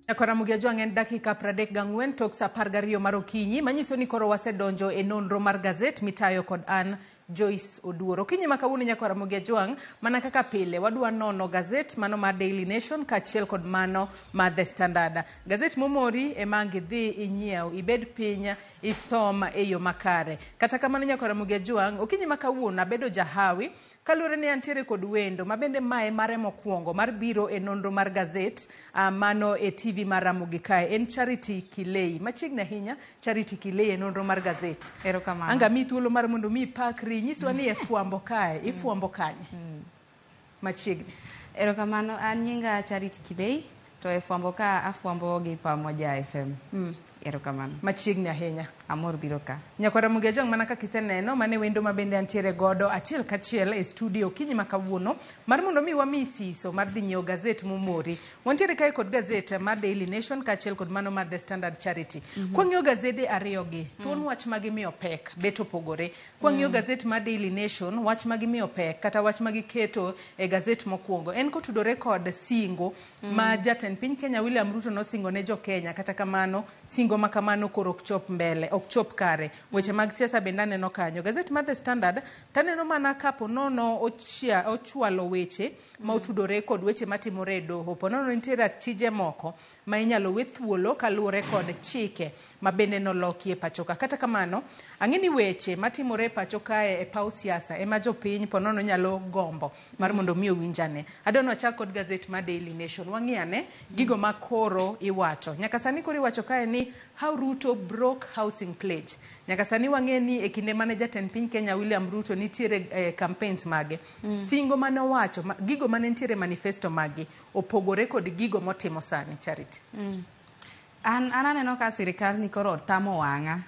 Nyakora Ramogi Ajwang' en dakika 34 tok saa 12 mar okinyi manyiso ni koro wasedonjo e nonro mar gazet mitayo kod an Joyce Oduor. Okinyi ma kawuono Nyakora Ramogi Ajwang' mana kaka pile wadwa nono gazet mano mar Daily Nation kaachiel kod mano mar The Standard. Gazet momori ema ang' idhi inyiew ibed piny isom e yo makare. Kata kamano Nyakora Ramogi Ajwang' okinyi ma kawuono abedo jahawi Kaluwore ni antiere kod wendo ma bende mae mare mokwongo mar biro e nonro mar gazet uh, mano e TV mar Ramogi kae en Charity Kilei. Machiegni ahinya Charity Kilei e nonro mar gazet. Erokamano. Anga mi thuolo mar mondo mi ipakri, nyiswa ni e fwambo kae, ifwambo kanye? Machiegni. Erokamano, an nyinga Charity Kilei to e fwambo ka afwambo gi Pamoja FM. Erokamano. Machiegni ahinya. Amor biro ka. Nyakwar Ramogi Ajwang' mana kaka iseneno, mano e wendo ma bende antiere godo achiel kachiel e studio okinyi ma kawuono mar mondo mi wamiyi siso mar dhi nyiewo gazet momori. Wantiere kae kod gazet mar Daily Nation kaachiel kod mano mar The Standard Charity. Kwang'iyo gazede ariyogi, thuon wach ma gimiyo pek bet opogore. Kwang'iyo gazet mar Daily Nation, wach ma gimiyo pek kata wach ma giketo e gazet mokwongo en kotudore kod singo ma jatend piny Kenya William Ruto nosingo ne jo Kenya. Kata kamano, singo ma kamano koro ok chop mbele, ok chop kare. Weche mag siasa bende aneno kanyo. Gazet mar The Standard taneno mana ka ponono ochia, ochwalo weche ma otudore kod weche matimore e doho. Ponono nitie ratije moko ma inyalo we thuolo kaluwore kod chike ma bende noloki e pacho ka. Kata kamano, ang'e ni weche matimore e pacho kae e paw siasa ema jopiny ponono nyalo gombo mar mondo mi owinj ane. Adwa ni wachak kod gazet mar Daily Nation. Wang'i ane gigo ma koro iwacho. Nyaka sani koro iwacho kae ni how Ruto broke housing pledge. Nyaka sani wang'e ni e kinde mane jatend piny Kenya William Ruto nitiere e campaigns mage, singo mane owacho, gigo mane nitiere e manifesto magi opogore kod gigo motimo sani, Charity. An, an aneno ka sirikal ni koro tamo wang'a.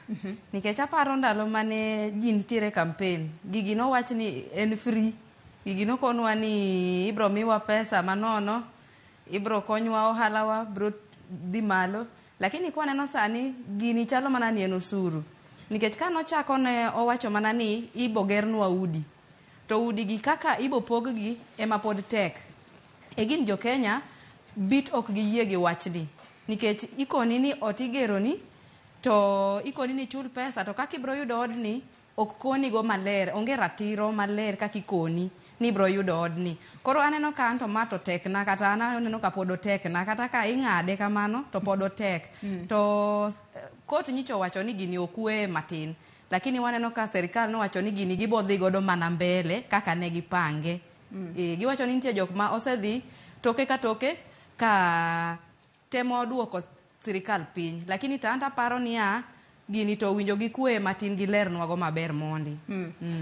Nikech aparo ndalo mane ji nitiere campaign, gigi nowach ni en free. Gigi nokonwa ni ibro miwa pesa manono, ibro konywa ohalawa bro dhi malo. Lakini kwaneno sani, gini chalo mana ni en osuru. Nikech ka nochako ne owacho mana ni ibo gernwa udi. To udi gi kaka ibo pog gi ema pod tek. Again jo Kenya bit ok giyie gi wachni. Nikech ikoni ni ot igeroni, to ikoni ni ichul pesa, to kaka ibro yudo odni, ok konigo maler, onge ratiro maler kaka ikoni ni ibro yudo odni. Koro aneno ka anto ma to tekna, kata an aneno ka pod otekna, kata ka ing'ade kamano to pod otek. To court nyicha owacho ni gini okwe matin, lakini waneno ka serikal nowacho ni gini gibo dhi godo mana mbele kaka ne gipange. Giwacho ni nitie jok ma osedhi toke ka toke ka temo duoko sirikal piny, lakini to anto aparo niya gini to owinjo gikwe matin gilernwago maber mondi.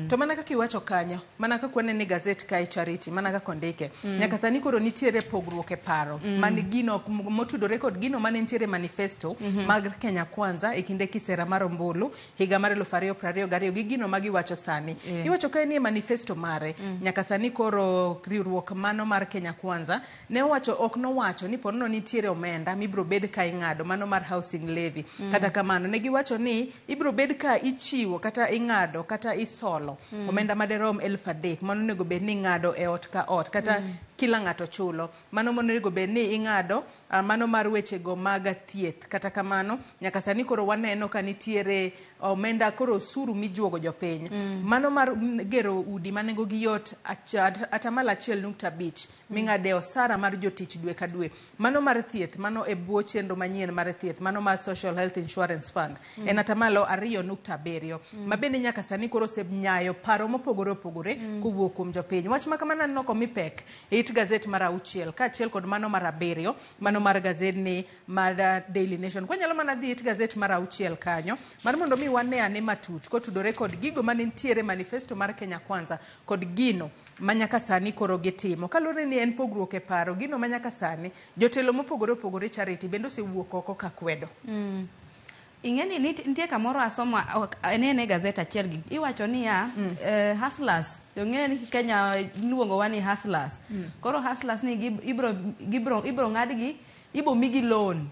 To mana kaka iwacho kanyo, mana kaka wanene e gazet kae Charity, mana kaka ondike. Nyaka sani koro nitiere pogruok e paro man gino motudore kod gino mane nitiere e manifesto mag Kenya Kwanza e kinde kisera mar ombulu higa mar 2022 gi gino ma giwacho sani. Iwacho kae ni e manifesto mare nyaka sani koro riwruok mano mar Kenya Kwanza ne owacho ok nowacho ni ponono nitiere omenda mibiro bed ka ing'ado mano mar housing levy. Kata kamano ne giwacho ni ibiro bed ka ichiwo kata ing'ado kata isolo omenda maderom 3,000 mano onego bed ni ing'ado e ot ka ot kata kila ng'ato chulo. Mano monego bed ni ing'ado mano mar wechego mag thieth. Kata kamano nyaka sani koro waneno ka nitiere omenda koro osuru mijuogo jopiny. Mano mar gero udi ma nengo gi yot atamalo 1.5 ming'ade osara mar jotich dwe ka dwe. Mano mar thieth, mano e bwo chenro manyien mar thieth, mano mar Social Health Insurance Fund. En atamalo 2.7. Ma bende nyaka sani koro osenyayo paro mopogore opogore kowuok kuom jopiny. Wach ma kamano aneno komi pek e it gazet mar 6 kaachiel kod mano mar 7, mano mar gazedni mar Daily Nation. Kwanyalo mana dhi it gazet mar 6 kanyo, mar mondo mi wane ane matut kotudore kod gigo mane nitiere manifesto mar Kenya Kwanza kod gino ma nyaka sani koro gitimo. Kaluwore ni en pogruok e paro, gino ma nyaka sani jotelo mopogore opogore Charity bende osewuok oko ka kwedo. Ing'e ni nitie kamoro asomo anene gazet achiel gi iwacho niya hustlers ong'e ni Kenya iluongo wa ni hustlers. Koro hustlers ni ibro gibro ibro ng'adgi ibo migi loan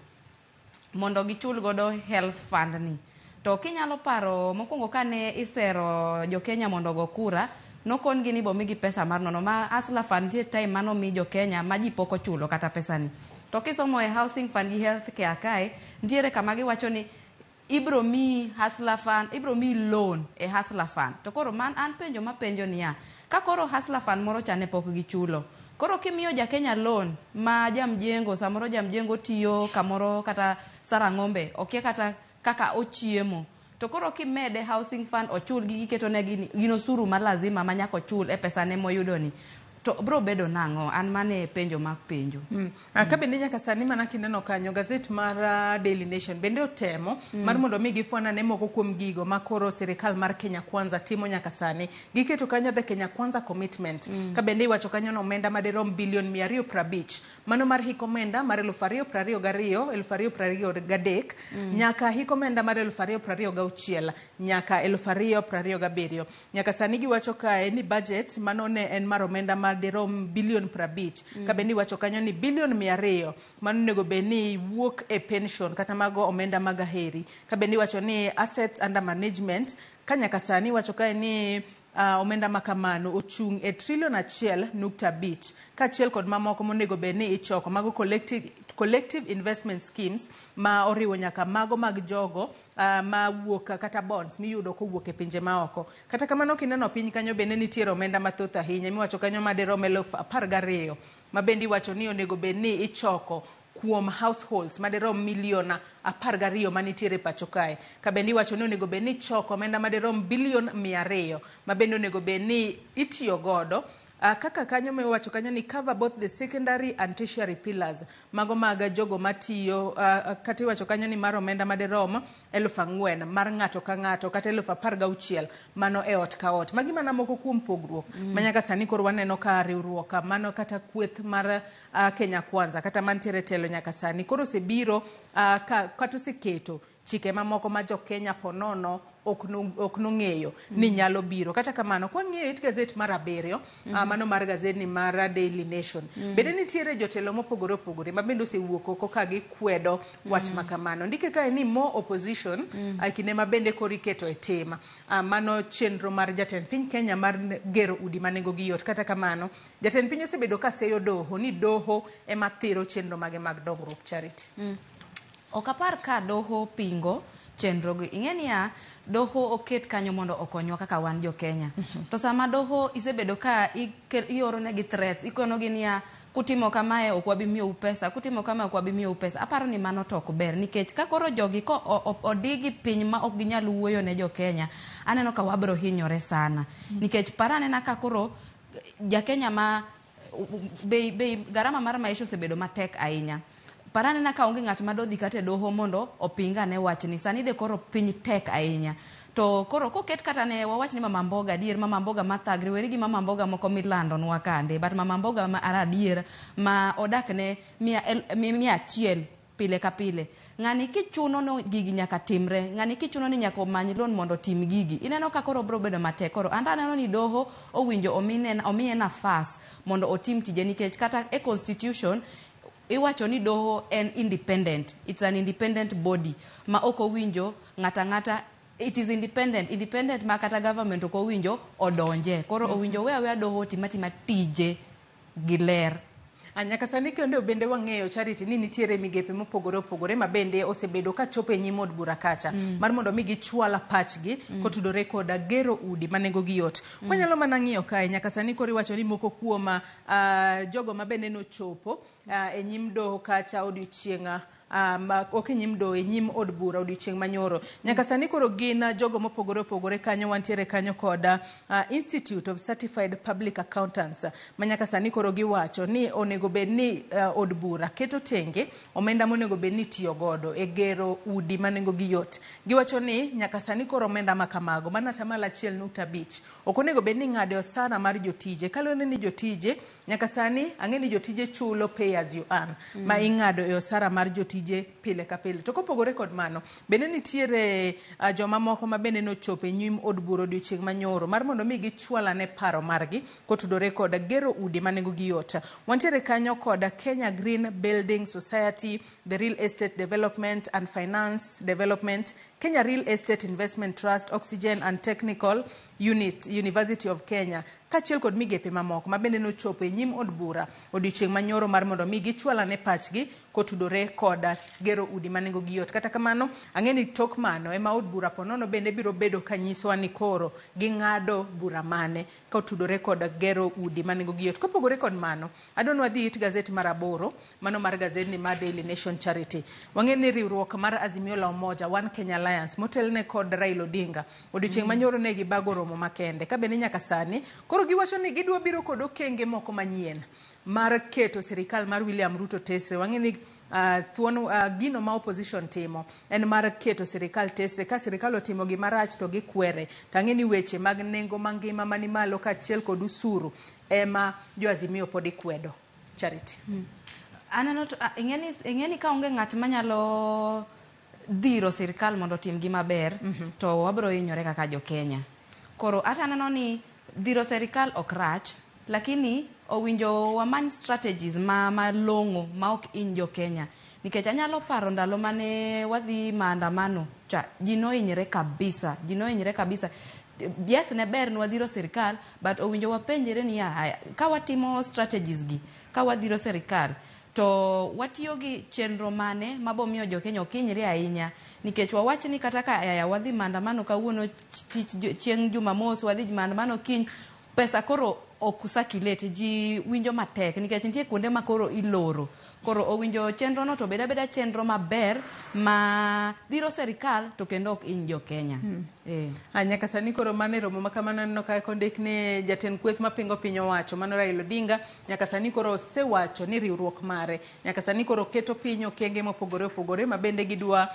mondo gichul godo health fund ni. To kinyalo paro mokwongo kane isero jo Kenya mondo ogo kura, nokon gi ni ibo migi pesa mar nono ma Hustler Fund nitie time mano mi jo Kenya ma ji pok ochulo kata pesa ni. To kisomo e housing fund gi health care kae, nitiere kama giwacho ni ibro miyi hustler fund, ibro miyi loan e hustler fund. To koro man an penjo mapenjo niya, ka koro hustler fund moro cha ne pok gichulo, koro kimiyo ja Kenya loan ma jamjengo, samoro jamjengo tiyo kamoro kata Sarang'ombe, okia kata kaka ochiemo, to koro kimede housing fund ochul gi giketone gini, gin osuru ma lazima ma nyaka ochul e pesa ne moyudo ni, to bro bedo nang'o? An mane e penjo ma penjo. Ka bende nyaka sani mana kineno kanyo gazet mar Daily Nation bende otemo mar mondo mi gifwanane moko kuom gigo ma koro sirikal mar Kenya Kwanza timo nyaka sani. Giketo kanyo the Kenya Kwanza commitment. Ka bende iwacho kanyo no omenda madirom bilion 250 mano mar hik omenda mar 2022 2023 nyaka hik omenda mar 2026 nyaka 2027. Nyaka sani giwacho kae ni budget mano ne en mar omenda madirom bilion 50. Ka bende iwacho kanyo ni bilion 200 mano onego bed ni wuok e pension kata mago omenda mag aheri. Ka bende iwacho ni assets under management ka nyaka sani iwacho kae ni omenda ma kamano ochung' e trilion 1.5 kaachiel kod mamoko monego bed ni ichoko mago collective investment schemes ma oriwo nyaka mago mag jogo ma wuok kata bonds miyudo kowuok e pinje maoko. Kata kamano kineno piny kanyo bende nitiere omenda mathoth ahinya miwacho kanyo madirom 12,000 ma bende iwacho ni onego bed ni ichoko kuom households madirom milion 12 manitiere pacho kae. Ka bende iwacho ni onego bed ni ichoko omenda madirom bilion 200 ma bende onego bed ni itiyo godo kaka kanyo miwacho kanyo ni cover both the secondary and tertiary pillars mago mag jogo matiyo kata iwacho kanyo ni mar omenda madirom 4,000 mar ng'ato ka ng'ato kata 16,000 mano e ot ka ot. Magi mana moko kuom pogruok ma nyaka sani koro waneno ka riwruok mano kata kweth mar Kenya Kwanza kata mantiere telo nyaka sani koro osebiro kata oseketo chike mamoko ma jo Kenya ponono ok nong'eyo ni nyalo biro. Kata kamano kwang'iyo it gazet mar 7 mano mar gazet ni mar Daily Nation bende nitiere jotelo mopogore opogore ma bende osewuok oko ka gikwedo wach ma kamano. Ndike kae ni more opposition kinde ma bende koro iketo e tim mano chenro mar jatend piny Kenya mar gero udi ma nengo gi yot. Kata kamano jatend piny osebedo ka seyo doho ni doho ema thiro chenro mage mag dongruok. Charity. Ok apar ka doho pingo chenro gi. Ing'e niya, doho oket kanyo mondo okonywa kaka wan jo Kenya. To sama doho isebedo ka ioro negi threats, ikonogi niya, kutimo kamae ok wabi miyou pesa, kutimo kamae ok wabi miyou pesa. Aparo ni mano to ok ber nikech ka koro jogi ko odigi piny ma ok ginyal wuoyo ne jo Kenya, aneno ka wabro hinyore sana. Nikech par anena ka koro ja Kenya ma bei garama mar maisha osebedo matek ahinya. Par anena ka onge ng'at madodhi kata e doho mondo oping ane wachni. Sani de koro piny tek ahinya. To koro koket kata ne wawach ni mama mboga adier, mama mboga mathagre, weri gi mama mboga moko milandonwa kande, but mama mboga ma adier ma odak ne 100 pile ka pile. Ng'ani kichuno no gigi nyaka timre, ng'ani kichuno ni nyaka omany loan mondo otim gigi. Ineno ka koro bro bedo matek. Koro an aneno ni doho owinjo omiye nafas mondo otim tije nikech kata e constitution iwacho ni doho en independent. It's an independent body ma ok owinjo ng'ata ng'ata. It is independent, independent ma kata government ok owinjo odonje. Koro owinjo we aweya doho otim atima tije gi ler. Nyaka sani kendo bende wang'eyo Charity ni nitiere migepe mopogore opogore ma bende osebedo ka chopo e nyim od bura kacha mar mondo mi gichwal pachgi kotudore koda gero udi ma nengo gi yot. Wanyalo mana ng'iyo kae nyaka sani koro iwacho ni moko kuom jogo ma bende nochopo e nyim doho kacha odiochieng' ok e nyim doho, e nyim od bura odiochieng' manyoro. Nyaka sani koro gin jogo mopogore opogore kanyo wantiere kanyo kod Institute of Certified Public Accountants ma nyaka sani koro giwacho ni onego bed ni od bura keto tenge omenda monego bed ni itiyo godo e gero udi ma nengo gi yot. Giwacho ni nyaka sani koro omenda ma kamago mana 1.5% ok onego bed ni ing'ado osara mar jotije kaluwore ni jotije nyaka sani ang'e ni jotije chulo pay as you earn ma ing'ado e osara mar jotije pile ka pile. To kopogore kod mano, bende nitiere joma moko ma bende nochopo e nyim od bura odiochieng' manyoro mar mondo mi gichwal ane paro margi kotudore kod gero udi ma nengo gi yot. Wantiere kanyo kod Kenya Green Building Society, the Real Estate Development and Finance Development, Kenya Real Estate Investment Trust, Oxygen and Technical Unit, University of Kenya, kaachiel kod migepe mamoko ma bende nochopo e nyim od bura odiochieng' manyoro mar mondo mi gichwal ane pachgi kotudore kod gero udi ma nengogi yot. Kata kamano, ang'e ni tok mano ema od bura ponono bende biro bedo ka nyisowa ni koro ging'ado bura mane kotudore kod gero udi ma nengogi yot. Kopogore kod mano, adwa ni wadhi it gazet mar 8, mano mar gazetni mar Daily Nation Charity. Wang'e ni riwruok mar Azimio la Umoja One Kenya Alliance motelne kod Raila Odinga odiochieng' manyoro ne gibago romo makende ka bende nyaka sani koro giwacho ni gidwa biro kod okenge moko manyien mar keto sirikal mar William Ruto tesre. Wang'e ni thuon gino ma opposition timo en mar keto sirikal tesre. Ka sirikal otimo gima rach to gikwere. To ang'e ni weche mag nengo mangima mani malo kaachiel kod usuru ema jo Azimio pod ikwedo. Charity. Aneno to ing'eni ka onge ng'at manyalo dhiro sirikal mondo otim gima ber, to wabiro hinyore kaka jo Kenya. Koro ata aneno ni dhiro sirikal ok rach, lakini owinjo wamany strategies ma malong'o ma ok hiny jo Kenya. Nikech anyalo paro ndalo mane wadhi maandamano cha, ji nohinyre kabisa, ji nohinyre kabisa. Yes, ne ber nwadhiro sirikal, but owinjo wapenjre niya, haya, ka watimo strategies gi, ka wadhiro sirikal, to watiyo gi chenro mane mabomiyo jo Kenya ok hinyre ahinya. Nikech wawach ni kata ka aya wadhi maandamano kawuono tich chieng' Jumamos, wadhi maandamano kiny, pesa koro ok circulate, ji winjo matek nikech nitie kuonde ma koro iloro. Koro owinjo chenro no to bed abeda chenro maber ma dhiro sirikal to kendo ok hiny jo Kenya. Nyaka sani koro mano e romo ma kamano aneno ka kondik ni jatend kweth mapingo piny owacho mano Raila Odinga nyaka sani koro osewacho ni riwruok mare nyaka sani koro keto piny okenge mopogore opogore ma bende gidwa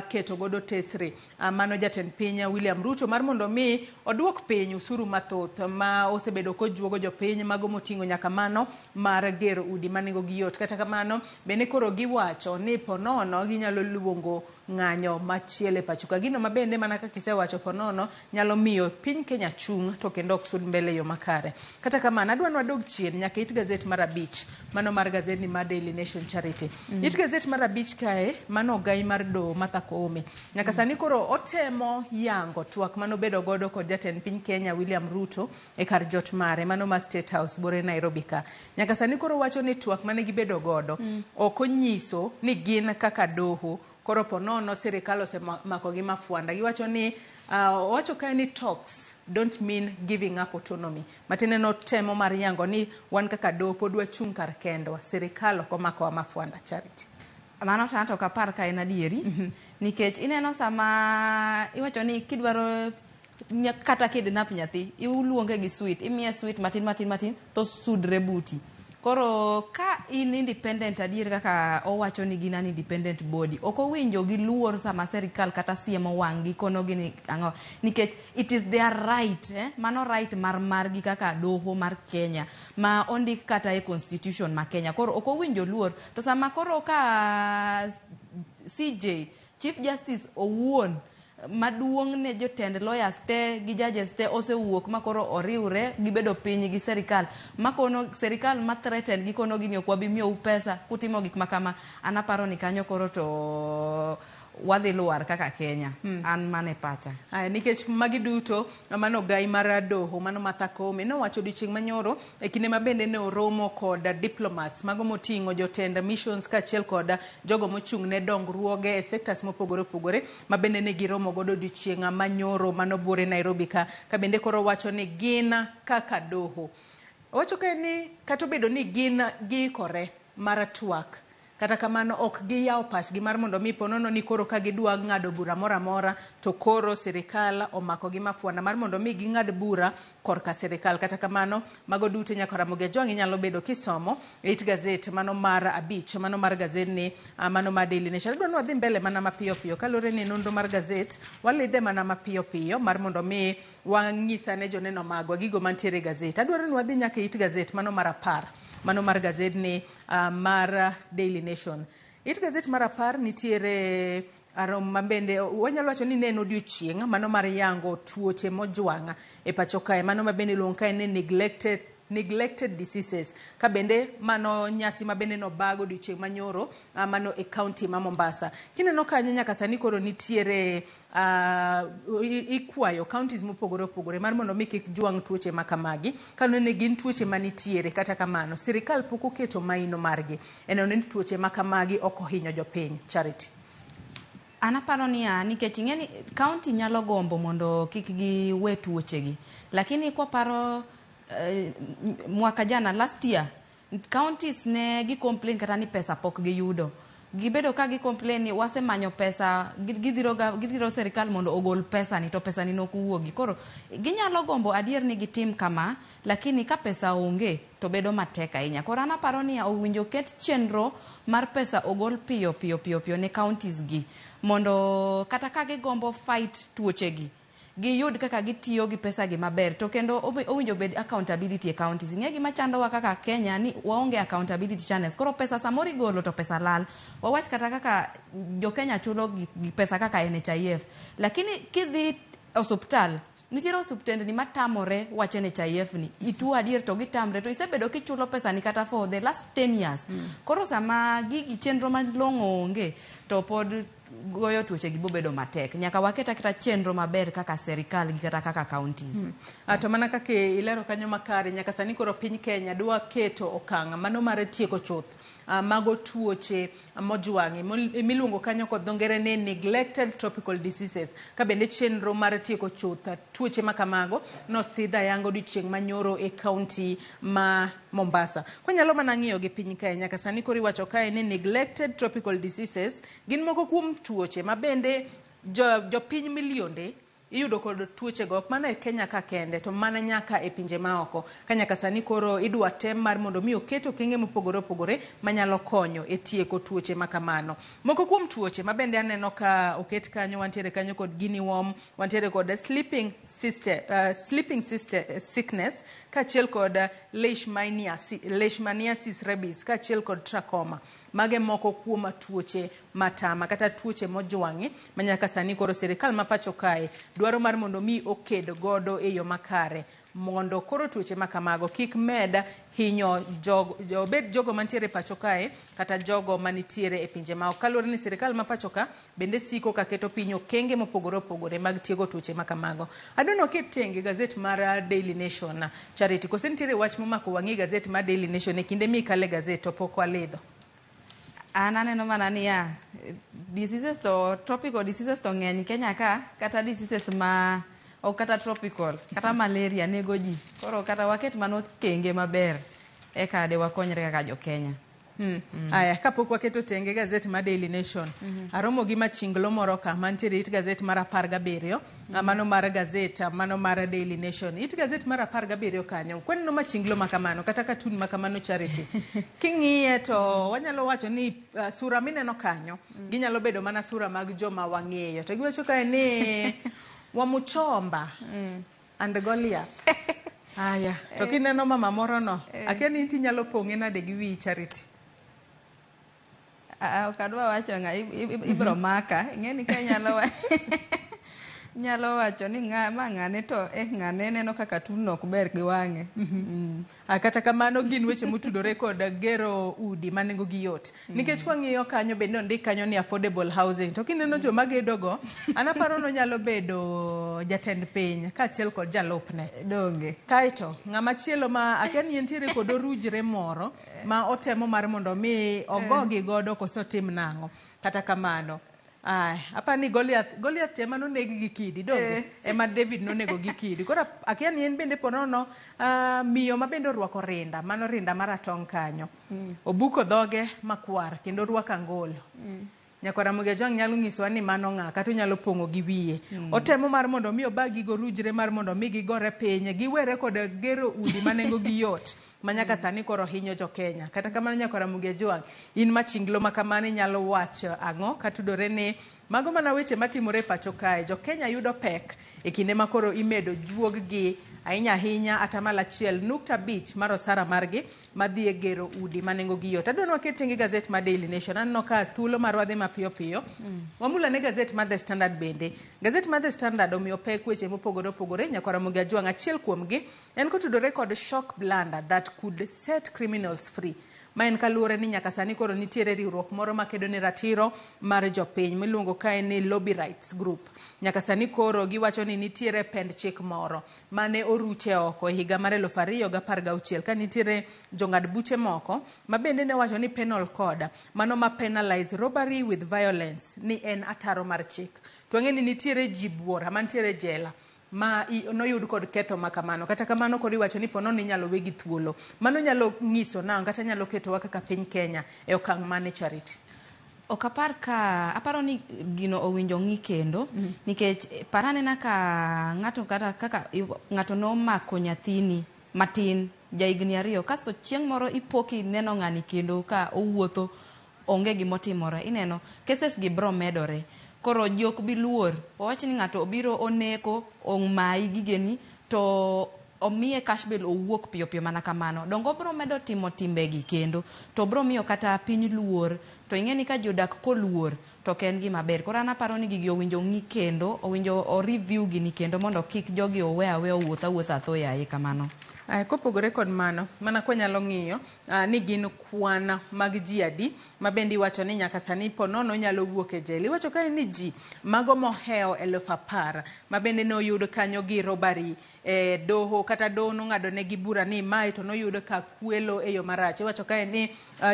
keto godo tesre. Mano jatend piny William Ruto mar mondo mi oduok piny usuru mathoth ma osebedo kojuogo jopiny mago moting'o nyaka mano mar gero udi ma nengogi yot. Kata kamano bende koro giwacho ni ponono ginyalo luongo ng'anyo machielo e pacho ka. Gino mabende mana kaka isewacho ponono nyalo miyo piny Kenya chung' to kendo ok sud mbele e yo makare. Kata kamano adwa ni wadog chien nyaka it gazet mar 5, mano mar gazetni mar Daily Nation Charity. It gazet mar 5 kae mano ogai mar doho Martha Koome. Nyaka sani koro otemo yango twak manobedo godo kod jatend piny Kenya William Ruto e kar jot mare mano ma State House bore Nairobi ka. Nyaka sani koro wacho ni twak mane gibedo godo ok onyiso ni gin kaka doho koro ponono sirikal osemakogi mafwanda. Giwacho ni owacho kae ni talks don't mean giving up autonomy. Matiende no temo mar yango ni wan kaka doho pod wachung' kar kendwa, sirikal ok omakowa mafwanda. Charity. Mano to ok apar ka en adieri. Nikech ineno sama iwacho ni kidwaro kata kidnap nyathi, iluonge gi sweet, imiye sweet matin matin matin to sudre buti. Koro ka in independent adier kaka owacho ni gin an independent body, ok owinjo giluor sama sirikal kata siemo wang' gi kono gi ni ang'o, nikech it is their right, mano right mar margi kaka doho mar Kenya ma ondik kata e constitution ma Kenya. Koro ok owinjo luor. To sama koro ka CJ, Chief Justice owuon maduong' ne jotend lawyers te gi judges te osewuok ma koro oriwre gibedo piny gi sirikal makono sirikal ma threaten gikono gi ni ok wabi miyou pesa kutimo gik makama. An aparo ni kanyo koro to wadhi lwar kaka Kenya. An mane pacha. Aya, nikech magi duto mano ogai mar doho mano Martha Koome nowacho odiochieng' manyoro e kinde ma bende ne oromo kod diplomats mago moting'o jotend missions kaachiel kod jogo mochung' ne dongruoge e sectors mopogore opogore ma bende ne giromo godo odiochieng' manyoro mano buore Nairobi ka. Ka bende koro wacho ni gin kaka doho. Owacho kae ni kata obedo ni gin giikore mar twak, kata kamano ok giyawo pachgi mar mondo mi ponono ni koro ka gidwa ng'ado bura moro amora to koro sirikal omakogi mafwanda mar mondo mi ging'ad bura korka sirikal. Kata kamano mago duto nyaka Ramogi Ajwang' inyalo bedo kisomo e it gazet mano mar 5, mano mar gazetni, mano mar Daily Nation. Adwa ni wadhi mbele mana mapiyo piyo kaluwore ni nonro mar gazet walidhe mana mapiyo piyo mar mondo mi wang'isane joneno magwa gigo mantiere e gazet. Adwaro ni wadhi nyaka e it gazet mano mar 10, mano mar gazetni mar Daily Nation. It gazet mar 10 nitiere arom mabende wanyalo wacho ni ne en odiochieng' mano mar yango tuoche mojwang' e pacho kae, mano ma bende iluongo kae ni neglected neglected diseases. Ka bende mano nyasi ma bende nobag odiochieng' manyoro mano e county ma Mombasa. Kineno kanyo nyaka sani koro nitiere ikwayo counties mopogore opogore mar mondo mi kik jwang' tuoche ma kamagi kaluwore ni gin tuoche manitiere. Kata kamano sirikal pok oketo maino margi e neno ni tuoche ma kamagi ok ohinyo jopiny. Charity. An aparo niya, nikech ing'e ni county nyalo gombo mondo kik giwe tuochegi, lakini kwaparo mwaka jana, last year, counties ne gi complain kata ni pesa pok giyudo. Gibedo ka gi complain ni wasemanyo pesa, gidhiro sirikal mondo ogol pesa ni to pesa ni nok wuogi. Koro ginyalo gombo adier ni gitim kama, lakini ka pesa onge to bedo matek ahinya. Koro an aparo ni owinjo ket chenro mar pesa ogol piyo piyo piyo piyo ne counties gi mondo kata ka gigombo fight tuochegi giyud kaka gitiyo gi pesa gi maber. To kendo owinjo bed accountability e counties. Ing'e gima chandowa kaka Kenya ni waonge accountability channels. Koro pesa samoro igolo to pesa lal. Wawach kata kaka jo Kenya chulo gi pesa kaka NHIF, lakini kidhi osuptal nitiere osuptendni matamore wach NHIF ni ituo adier to gitamre, to isebedo kichulo pesa ni kata for the last 10 years. Koro sama gigi chenro malong'o onge to pod goyo tuoche gi bobedo matek. Nyaka waket aketa chenro maber kaka serikal gi kata kaka counties. To mana kaka ilero kanyo makare, nyaka sani koro piny Kenya dwa keto okang' mano mar tieko chuth mago tuoche mojwang'i miluongo kanyo kod dho ngere ni neglected tropical diseases. Ka bende chenro mar tieko chuth tuoche ma kamago nosidh ayanga odiochieng' manyoro e county ma Mombasa. Kwanyalo mana ng'iyo gi piny kae, nyaka sani koro iwacho kae ni neglected tropical diseases gin moko kuom tuoche ma bende jopiny milionde iyudo kod tuochego, ok mana e Kenya ka kende to mana nyaka e pinje maoko. Ka nyaka sani koro idwa tem mar mondo mi oket okenge mopogore opogore manyalo konyo e tieko tuoche ma kamano. Moko kuom tuoche ma bende aneno ka oket kanyo, wantiere kanyo kod guinea worm, wantiere kod sleeping system sickness, kaachiel kod leishmaniasis rabies, kaachiel kod trachoma. Mage moko kuom tuoche matama kata tuoche mojwang'i ma nyaka sani koro sirikal ma pacho kae dwaro mar mondo mi oked godo e yo makare mondo koro tuoche ma kamago kik med hinyo obed jogo mantiere pacho kae kata jogo manitiere e pinje maoko. Kaluwore ni sirikal ma pacho ka bende siko ka keto piny okenge mopogore opogore mag tieko tuoche ma kamago. Adwa ni waket tenge gazet mar Daily Nation. Charity, kose nitiere wach momako wang'i gazet mar Daily Nation e kinde mikale gazet to pok walidho? An aneno mana niya, diseases to tropical diseases to ng'eny Kenya ka, kata diseases ma ok kata tropical, kata malaria nego ji. Koro kata waket mano kenge maber eka de wakonyre kaka jo Kenya. Aya, kapok waketo tenge gazet mar Daily Nation, aromo gi machinglo moro ka mantiere it gazet mar 17, mano mar gazet, mano mar Daily Nation. It gazet mar 17 kanyo, kwaneno machinglo ma kamano, kata katun ma kamano Charity. King'iye to wanyalo wacho ni sura mineno kanyo, ginyalo bedo mana sura mag joma wang'eyo. To giwacho kae ni Wamuchomba and Goliath. Aya, to kineno mama moro no, akia ni inti nyalo pong'e nade gi wiyi Charity. Ok adwa wacho ng'a ibro maka. Ing'e ni ka inyalo nyalo wacho ni ng'a ma ng'ane to ng'ane neno kaka katun ok ber gi wang'e. Kata kamano gin weche motudore kod gero udi ma nengo gi yot. Nikech kwang'iyo kanyo bende ondik kanyo ni affordable housing. To kineno joma gedogo, an aparo ni onyalo bedo jatend piny kaachiel kod jalupne. Donge. Kaeto ng'ama chielo ma akia ni entiere kod orujre moro ma otemo mar mondo mi ogogi godo koso otim nang'o. Kata kamano, ai, apa ni Goliath ema noneg gi kidi, donge? Ema David nonego gi kidi. Koro akia ni en bende ponono miyo ma bende orwako rinda, mano rinda maratong' kanyo. Obuko dhoge makwar kendo orwako angolo. Nyakwar Ramogi Ajwang' nyalo nyisowa ni mano ng'a kata onyalo pong'o gi wiye. Otemo mar mondo mi obag gigo orujre mar mondo mi gigore piny, giwere kod gero udi ma nengo gi yot ma nyaka sani koro hinyo jo Kenya. Kata kamano Nyakwar Ramogi Ajwang', in machinglo ma kamano inyalo wacho ang'o katudore ni mago mana weche matimore e pacho kae. Jo Kenya yudo pek e kinde ma koro imedo juog gi Ahinya ahinya 1.5% mar osara margi madhi e gero udi ma nengogi yot. Adwa ni waket tenge gazet mar Daily Nation. Aneno ka thuolo marwa dhi mapiyo piyo. Wamul ane gazet mar The Standard bende. Gazet mar The Standard omiyo pek weche mopogore opogore. Nyakwar Ramogi Ajwang' achiel kuomgi en kotudore kod shock blunder that could set criminals free. Ma en kaluwore ni nyaka sani koro nitiere riwruok moro makedo ne ratiro mar jopiny miluongo kae ni Lobby Rights Group. Nyaka sani koro giwacho ni nitiere pend chik moro mane oruche oko e higa mar 2016 ka nitiere jong'ad buche moko ma bende ne wacho ni penal code mano ma penalize robbery with violence ni en ataro mar chik. To wang'e ni nitiere ji buora mantiere jela ma noyud kod ketho ma kamano. Kata kamano koro iwacho ni ponono inyalo wegi thuolo. Mano nyalo nyiso nang'o kata nyalo ketowa kaka piny Kenya e okang' mane Charity? Ok apar ka aparo ni gino owinjo ng'i kendo nikech par anena ka ng'ato kata kaka ng'ato nomako nyathini matin ja higni 2 kasto chieng' moro ipo kineno ng'ani kendo ka owuotho onge gimotimore ineno cases gi bro medore koro ji ok bi luor wawach ni ng'ato obiro oneko omayi gigeni to omiye cash bail owuok piyo piyo mana kamano dongo obro medo timo timbegi kendo to bro miyo kata piny luor to ing'e ni ka ji odak koluor to ok en gima ber koro an aparo ni gigi owinjo ng'i kendo owinjo o review gini kendo mondo kik jogi owe aweya owuoth awuotha atho yaye kamano. Aya, kopogore kod mano, mana kwanyalo ng'iyo ni gin kwan mag ji adi ma bende iwacho ni nyaka sani ponono nyalo wuok e jela. Iwacho kae ni ji mago mohewo 10,000 ma bende noyud kanyo gi robbery e doho kata doho nong'ado negi bura ni mae to noyud ka kwelo e yo marach. Iwacho kae ni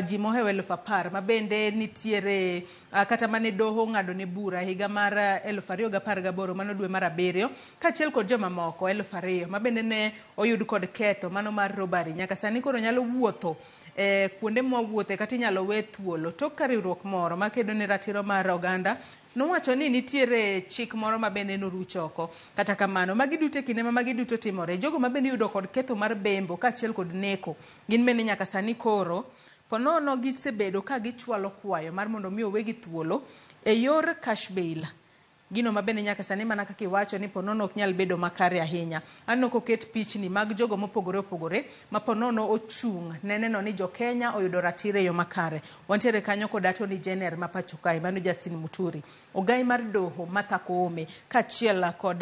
ji mohewo 10,000 ma bende nitiere kata mane doho ong'ado ne bura higa mar 2018 mano dwe mar 7 kaachiel kod jomamoko 2,000 ma bende ne oyud kod ketho mano mar robbery. Nyaka sani koro nyalo wuotho kuonde mwawuothe kata inyalo we thuolo. Tok ka riwruok moro makedo ne ratiro mar oganda nowacho ni nitiere chik moro ma bende noruch oko. Kata kamano, magi duto e kinde ma magi duto timore, jogo ma bende iyudo kod ketho mar bembo kaachiel kod neko, gin bende nyaka sani koro ponono gisebedo ka gichwalo kwayo mar mondo mi owegi thuolo e yor cash bail. Gino ma bende nyaka sani mana kaka iwacho ni ponono ok nyal bedo makare ahinya. Aneno koket pichni mag jogo mopogore opogore ma ponono ochung' ne neno ni jo Kenya oyudo ratiro e yo makare. Wantiere kanyo kod Attorney General ma pacho kae mano Justin Muturi, ogai mar doho Martha Koome kaachiel kod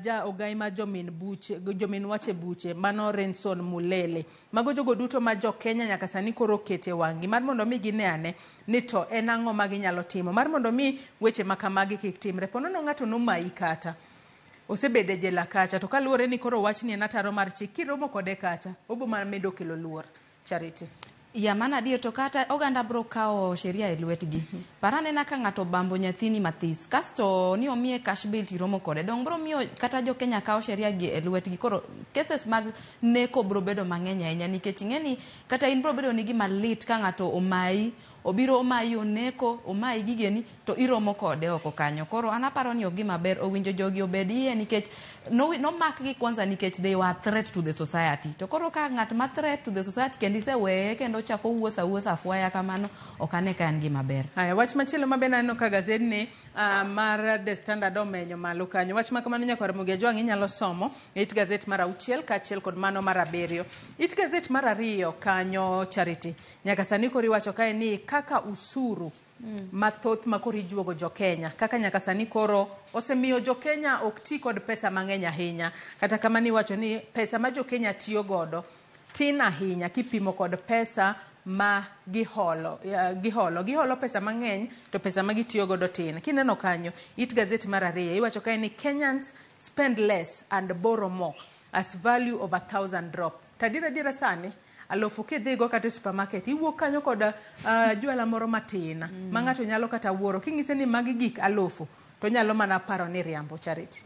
ja ogai ma jomin buche, jomin wach e buche mano Renson Mulele. Mago jogo duto ma jo Kenya nyaka sani koro okete wang'gi mar mondo mi gine ane ni to en ang'o ma ginyalo timo mar mondo mi weche ma kamagi kik timre. Ponono ng'ato nomayi kata osebedo e jela kacha to kaluwore ni koro wachni en ataro mar chik kiromo kode kacha obo mana medo kelo luor. Charity. Ya mano adier to kata oganda bro kawo sheria e lwetgi. Par anena ka ng'ato obambo nyathini mathis kasto ni omiye cash bail tiromo kode dong bro miyo kata jo Kenya kawo sheria gi e lwetgi koro cases mag neko bro bedo mang'eny ahinya nikech ing'e ni kata in bro bedo ni gima lit ka ng'ato omayi obiro omayi oneko omayi gigeni to iromo kode oko kanyo koro an aparo ni ok gima ber owinjo jogi obed iye nikech nomakgi kwanza nikech they were a threat to the society to koro ka ng'at ma threat to the society kendo iseweye kendo ochako wuotho awuotha afwaya kamano ok ane ka en gima ber. Aya, wach machielo ma bende aneno ka gazetni mar The Standard omenyo malo kanyo. Wach ma kamano nyakwar Ramogi Ajwang' inyalo somo e it gazet mar 6 kaachiel kod mano mar 7. It gazet mar 2 kanyo Charity. Nyaka sani koro iwacho kae ni kaka usuru mathoth ma koro ijuogo jo Kenya kaka nyaka sani koro osemiyo jo Kenya ok ti kod pesa mang'eny ahinya. Kata kamano iwacho ni pesa ma jo Kenya tiyo godo tin ahinya kipimo kod pesa ma giholo. Giholo pesa mang'eny to pesa ma gitiyo godo tin. Kineno kanyo it gazet mar 2 iwacho kae ni Kenyans spend less and borrow more as value of 1,000 drop. To adiera adiera sani alufu kidhigo kata e supermarket iwuok kanyo kod jwala moro matin ma ng'ato nyalo kata wuoro king'ise ni magi gik alufu to nyalo mana paro ni riambo. Charity.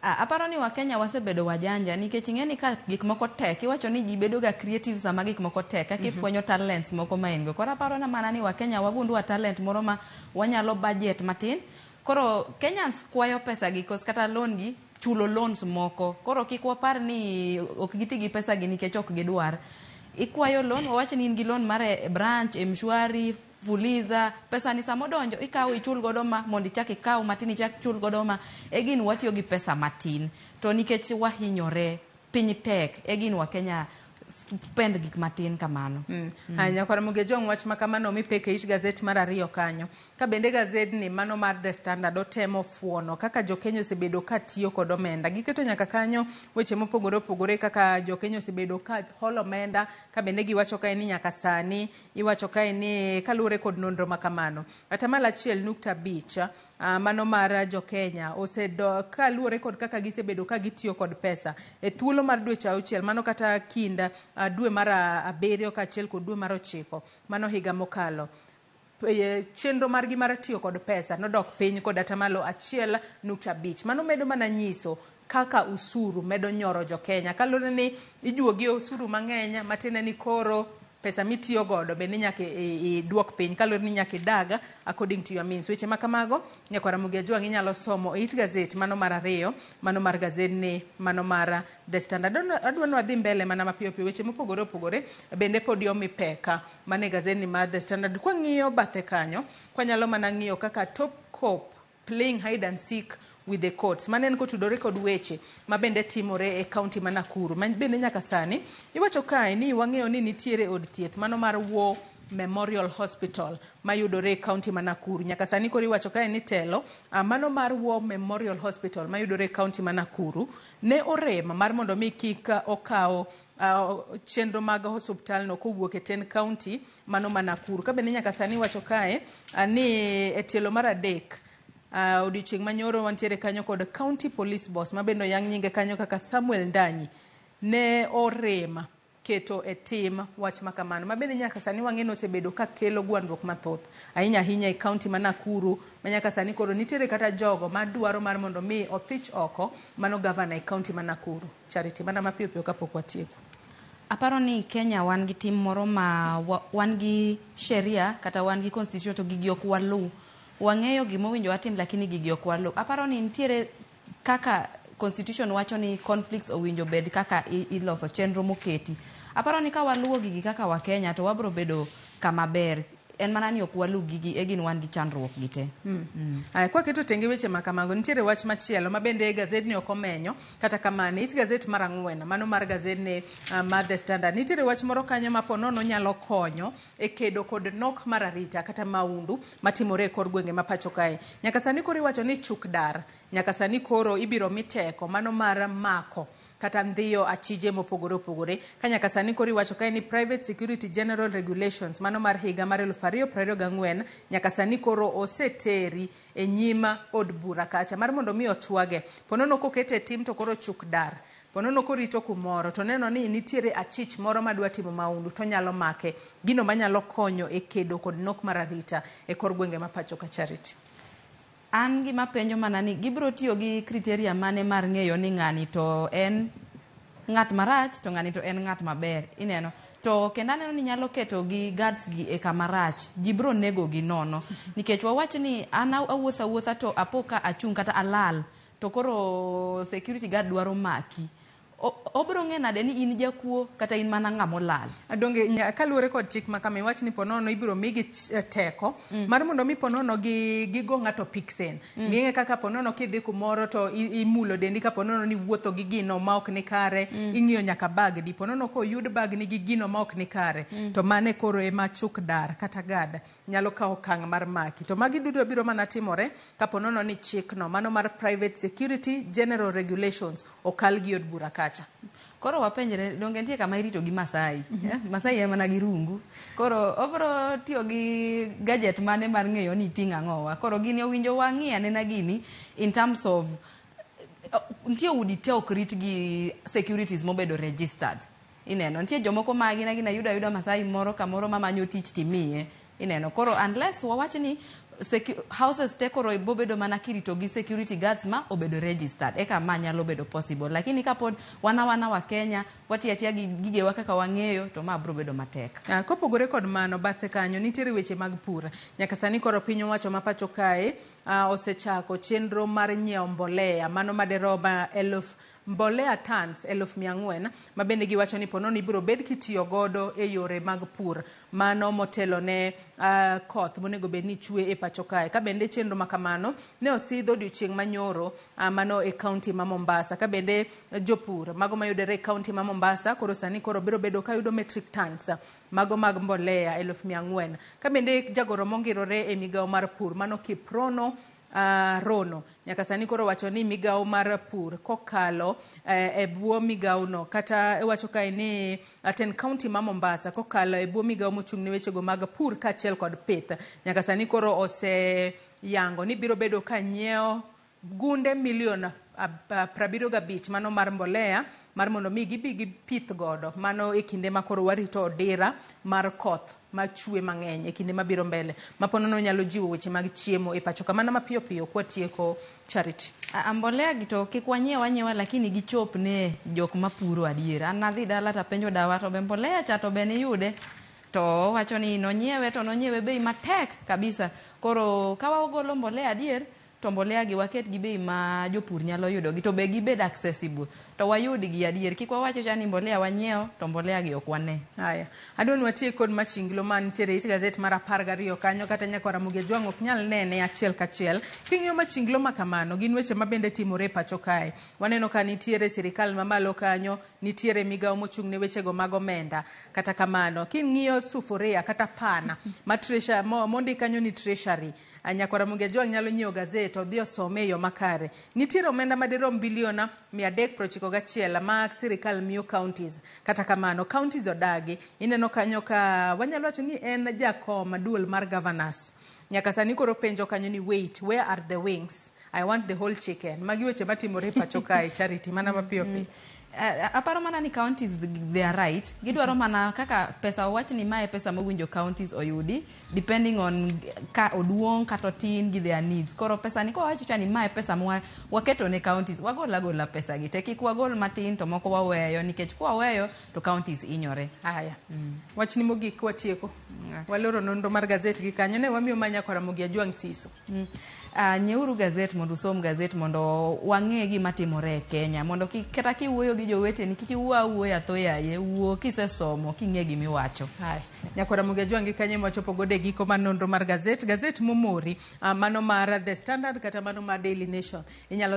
Aparo ni Wakenya wasebedo wajanja nikech ing'e ni ka gik moko tek iwacho ni ji bedo ga creative sama gik moko tek kaka ifwenyo talents moko ma in go. Koro aparo na mana ni Wakenya wagundua talent moro ma wanyalo budget matin. Koro Kenyans kwayo pesa gi kata loan gi chulo loans moko. Koro kik wapar ni ok giti gi pesa gi nikech ok gidwar. Ikwayo loan, wawach ni in gi loan mar e branch, M-Shwari, Fuliza, pesa ni samodonjo ikawo ichul godo ma mondo ichak ikaw matin ichak ichul godo ma. E gin watiyo gi pesa matin to nikech wahinyore piny tek e gin wa Kenya spend gik matin kamano. Haya, nyakwar Mugejong wach ma kamano omi pek e it gazet mar ariyo kanyo. Ka bende gazedni mano mar The Standard otemo fuono kaka jokenya osebedo ka tiyo kod omenda. Giketo nyaka kanyo weche mopogore opogore kaka jokenya osebedo ka holo omenda, ka bende giwacho kae ni nyaka sani, iwacho kae ni kaluwore kod nonro ma kamano. Atamalo 1.5 mano mar jokenya osedo kaluwore kod kaka gisebedo ka gitiyo kod pesa e thuolo mar dweche 6 mano kata kind dwe mar 7 kaachiel kod dwe mar 9 mano higa mokalo. Chenro margi mar tiyo kod pesa nodok piny kod atamalo 1.5. Mano medo mana nyiso kaka usuru medo nyoro jokenya. Kaluwore ni ijuogi osuru mang'eny matiende ni koro pesa mitiyo godo bende nyaka iduok piny kaluwore ni nyaka idag according to your means. Weche ma kamago nyakwar Ramogi Ajwang' inyalo somo e it gazet mano mar ariyo mano mar gazedni mano mar The Standard. Adwa ni wadhi mbele mana mapiyo piyo weche mopogore opogore bende podi omi peka mane gazedni mar The Standard. Kwang'iyo bathe kanyo kwanyalo mana ng'iyo kaka top cop playing hide and seek with the courts. Mano en kotudore kod weche ma bende timore e kaunti ma Nakuru. Ma bende nyaka sani iwacho kae ni wang'eyo ni nitiere od thieth mano mar War Memorial Hospital mayudore e kaunti ma Nakuru. Nyaka sani koro iwacho kae ni telo mano mar War Memorial Hospital mayudore e kaunti ma Nakuru ne orem mar mondo mi kik okaw chenro mag osuptal no kowuok e ten kaunti mano ma Nakuru. Ka bende nyaka sani iwacho kae ni e tielo mar 3 odiochieng' manyoro wantiere kanyo kod County Police Boss ma bende oyang nyinge kanyo kaka Samuel Ndanyi ne orem keto e tim wach ma kamano. Ma bende nyaka sani wang'e ni osebedo ka kelo gwandruok mathoth ahinya ahinya e kaunti ma Nakuru ma nyaka sani koro nitiere kata jogo madwaro mar mondo mi othich oko mano gavana e kaunti ma Nakuru. Charity mana mapiyo piyo kapok watieko. Aparo ni Kenya wan gi tim moro ma wan gi sheria kata wan gi constitution to gigi ok waluw. Wang'eyo gima owinjo watim lakini gigi ok waluw. Aparo ni nitiere kaka constitution wacho ni conflicts owinjo bed kaka iloso chenro moketi. Aparo ni ka waluwo gigi kaka wa Kenya to wabro bedo kama ber. En mana ni ok waluw gigi e gin wan gi chandruok gi te. Aya, kwaketo tenge weche ma kamago, nitiere wach machielo ma bende gazedni ok omenyo, kata kamano, it gazet mar 4, mano mar gazedni mar The Standard. Nitiere wach moro kanyo ma ponono nyalo konyo e kedo kod nok mar arita kata maundu matimore e kor gwenge ma pacho kae. Nyaka sani koro iwacho ni chuk dar, nyaka sani koro ibiro mi teko mano mar mako kata ndhiyo achije mopogore opogore. Ka nyaka sani koro iwacho kae ni Private Security General Regulations mano mar higa mar 2024 nyaka sani koro oseteri e nyim od bura kacha mar mondo mi otwage. Ponono kokete e tim to koro chuk dar. Ponono korito kumoro to neno ni nitiere achich moro madwa timo maundu to nyalo make. Gino manyalo konyo e kedo kod nok mar arita e kor gwenge ma pacho ka Charity. An gima penjo mana ni gibiro tiyo gi criteria mane mar ng'eyo ni ng'ani to en ng'at marach to ng'ani to en ng'at maber ineno to kendo aneno ni nyalo keto gi guards gi e kama rach ji biro nego gi nono nikech wawach ni an awuotho awuotha to apo ka achung' kata alal to koro security guard dwaro maki obiro ng'e nade ni in jakuo kata in mana ng'ama olal. Donge kaluwore kod chik ma kama iwach ni ponono ibiro migi teko mar mondo mi ponono gi gigo ng'ato piksen. Ng'e kaka ponono kidhi kumoro to imulo dendi ka ponono ni wuotho gi gino ma ok ni kare, ing'iyo nyaka bag di. Ponono koyud bag ni gi gino ma ok ni kare, to mane koro ema chuk dar kata gad nyalo kawo okang' mar maki. To magi duto biro mana timore ka ponono ni chikno mano mar Private Security General Regulations okal gi od bura kacha. Koro wapenjre donge nitie kama irito gi Masai. Masai en mana gi rungu. Koro obiro tiyo gi gadget mane mar ng'eyo ni iting'o ang'owa. Koro gini owinjo wang'i anena gini in terms of nitie udi te ok rit gi securities mobedo registered. Ineno nitie jomoko ma gin agina yudo ayuda Masai moro kamoro mamanyo tich timiye. Ineno koro unless wawach ni houses te koro bobedo mana kirito gi security guards ma obedo registered eka ma nyalo bedo possible lakini kapod wana wana wa Kenya watiyo atiya gi gigewa kaka wang'eyo to ma biro bedo matek. Kopogore kod mano bathe kanyo nitiere weche mag pur. Nyaka sani koro piny owacho ma pacho kae osechako chenro mar nyiewo mbolea mano maderom mbolea tons 400,000 ma bende giwacho ni ponono ibiro bed kitiyo godo e yore mag pur mano motelo ne koth monego bed ni chwe e pacho kae. Ka bende chenro ma kamano ne osidh odiochieng' manyoro mano e kaunti ma Mombasa. Ka bende jopur mago mayudore e kaunti ma Mombasa koro sani koro biro bedo kayudo metric tons mago mag mbolea 400,000. Ka bende jagoro mongirore e migawo mar pur mano Kiprono Rono nyaka sani koro wacho ni migawo mar pur kokalo e bwo migawo no kata wacho kae ni ten county ma Mombasa kokalo e bwo migawo mochung' ne wechego mag pur kaachiel kod pith nyaka sani koro oseyango ni biro bedo ka nyiewo gunde milion 75 mano mar mbolea mar mondo mi gibi gipith godo mano e kinde ma koro warito odira mar koth machwe mang'eny e kinde mabiro mbele maponono nyalo jiwo weche mag chiemo e pacho kamano mapiyo piyo kwatieko Charity. Mbolea gi to kik wanyiew anyiewa lakini gichop ne jok mapuro adier. An nadhi dala tapenjo dawa to be mbolea cha to be niyude? To owacho ni nonyiewe to nonyiewe bei matek kabisa. Koro ka wagolo mbolea adier to mbolea gi waket gi bei ma jopur nyalo yudo gi to be gibed accessible to wayud gi adier kik wawacho cha ni mbolea wanyiewo to mbolea gi ok wane. Haya, adwa ni watiek kod machinglo mantiere it gazet mar 12 kanyo kata nyaka Ramogi Ajwang' ok nyal nene achiel kachiel. King'iyo machinglo ma kamano gin weche ma bende timore e pacho kae. Waneno ka nitiere sirikal mamalo kanyo, nitiere migawo mochung' ne wechego mag omenda. Kata kamano, king'iyo sufuria kata pana ma treasury mondik kanyo ni treasury, nyaka Ramogi Ajwang' nyalo nyiewo gazet odhi osome e yo makare. Nitiere omenda madirom bilion 391 ma sirikal miyo counties. Kata kamano, counties odagi. Ineno kanyo ka wanyalo wacho ni en jakom duol mar governors. Nyaka sani koro penjo kanyo ni wait, where are the wings? I want the whole chicken. Magi weche matimore e pacho kae, Charity, mana mapiyo piyo. Aparo mana ni counties they are right. Gidwaro mana kaka pesa owach ni mae pesa mowinjo counties oyudi depending on ka oduong' kata otin gi their needs. Koro pesa ni kowacho cha ni mae pesa mwa waketo ne counties wagol agola pesa gi te kik wagol matin to moko waweyo nikech kwaweyo to counties hinyore. Haya. Wachni mogik watieko. Waloro nonro mar gazet gi kanyo ne wamiyo ma nyaka Ramogi Ajwang' siso. Nyieuru gazet mondo usom gazet mondo wang'e gima timore e Kenya mondo kik kata kiwuoyo gi joweteni kik iwuo awuoya tho yaye wuo kisesomo king'e gimiwacho. Haya. Nyaka Ramogi Ajwang' gi kanyo wachopo godo e giko mar nonro mar gazet. Gazet momori, mano mar The Standard kata mano mar Daily Nation. Inyalo